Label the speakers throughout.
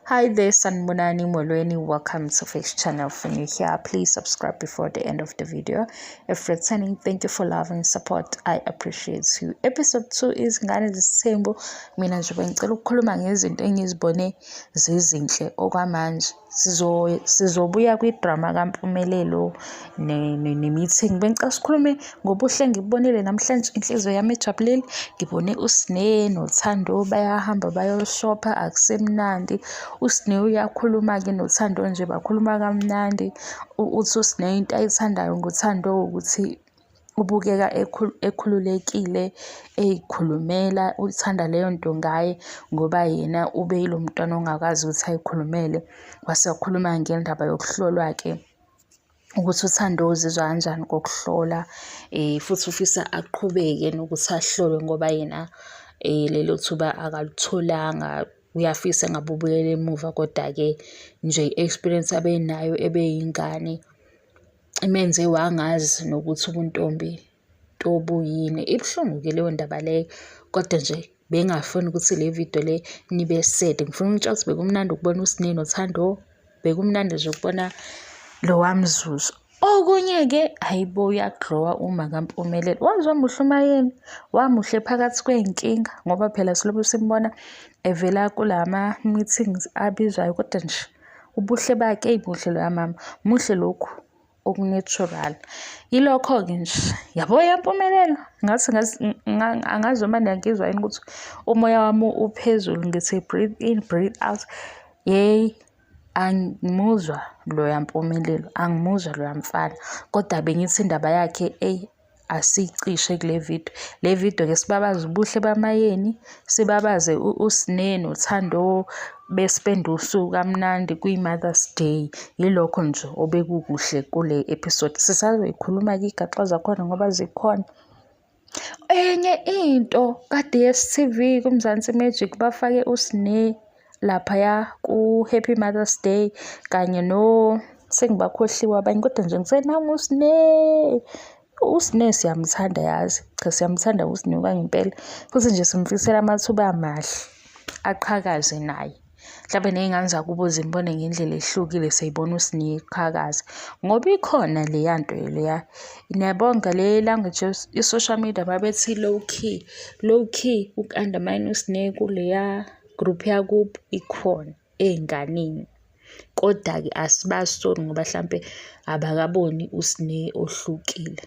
Speaker 1: Hi there, Sanibonani Molweni. Welcome to Face Channel. If you're new here, please subscribe before the end of the video. If returning, thank you for love and support. I appreciate you. Episode 2 Izingane Zesithembu. Mina nje bengicela ukukhuluma ngezinto engizibone zizinhle okwamanje. Sizobuya kwi-drama kaMpumelelo ne-meeting. Bengicela sikhulume ngobuhle engibubonile namhlanje, inhliziyo yami ijabulile. Ngibone uSne noThando bayahamba bayoshopha, akusemnandi. USne uyakhuluma-ke noThando nje, bakhuluma kamnandi. Uthi uSne into ayithandayo ngoThando ukuthi ubukeka ekhululekile, ey'khulumela, uthanda leyo nto ngaye ngoba yena ube yilo mntwana ongakwazi ukuthi ay'khulumele. Wase wakhuluma ngendaba yokuhlolwa-ke ukuthi uThando uzizwa kanjani ngokuhlola, futhi ufisa aqhubeke nokuthi ahlolwe ngoba yena lelo thuba akalitholanga. Uyafisa engabe ubuyela emuva, koda-ke nje i-experience abenayo ebeyingane imenze wangazi nokuthi ubuntombi nto buyini. Ibuhlungu-ke leyo ndaba leyo, kodwa nje bengingafuni ukuthi le video le nibe sad. Ngifuna ukunitshela ukuthi bekumnandi ukubona uSne noThando, bekumnandi nje ukubona lowa mzuzu. Okunye-ke, hhayi bo, uya-glow-a uma kaMpumelelo. Waze wamuhle uMayeni, wamuhle phakathi kwey'nkinga ngoba phela silobe simbona evela kulama-meetings abizwayo, kodwa nje ubuhle bakhe, eyi muhle loya mama, muhle lokhu oku-natural. Yilokho-ke nje, yabo yaMpumelelo, ngathi angazi noma niyangizwa yini ukuthi umoya wami uphezulu, ngithi breathe in, breathe out. Yeyi, angimuzwa loya Mpumelelo, angimuzwa loya mfana, kodwa bengithi indaba yakhe eyi asiyicishe kule video. Le video-ke sibabaze ubuhle baMayeni, sibabaze uSne noThando be-spend-e usuku kamnandi kwi-Mother's Day. Yilokho nje obekukuhle kule episode. Sisazoyikhuluma-ke iy'gaxa zakhona ngoba zikhona. Enye into ka-D_S_T_V kuMzansi Magic bafake uSne laphaya ku-Happy Mother's Day kanye no, sengibakhohliwe abanye kodwa nje ngithe nangu uSne. USne siyamthanda yazi, cha siyamthanda uSne kwangempela futhi nje simfisela amathuba amahle aqhakaze naye. Mhlampe ney'ngane zakubo zimbone ngendlela ehlukile sey'bona uSne eqhakaza ngoba ikhona leya nto leya. Niyabonga le language i-social media babethi low key, low key uku-undermine uSne kuleya group yakubo ikhona ey'nganeni. Koda-ke asibasoli ngoba hlampe abakaboni uSne ohlukile.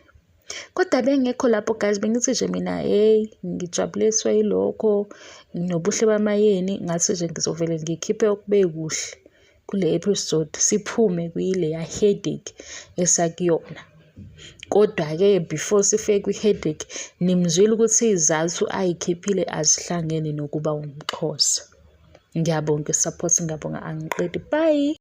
Speaker 1: Kodwa bengekho lapho guys, bengithi nje mina hheyi ngijabuliswa yilokho nobuhle baMayeni, ngathi nje ngizovele ngikhiphe okube kuhle kule episode siphume kuyileya headache esakuyona. Kodwa-ke before sifike kwi-headache, nimzwile ukuthi iy'zathu ay'khiphile azihlangene nokuba umXhosa. Ngiyabonga i-support, ngiyabonga angiqedi, bye.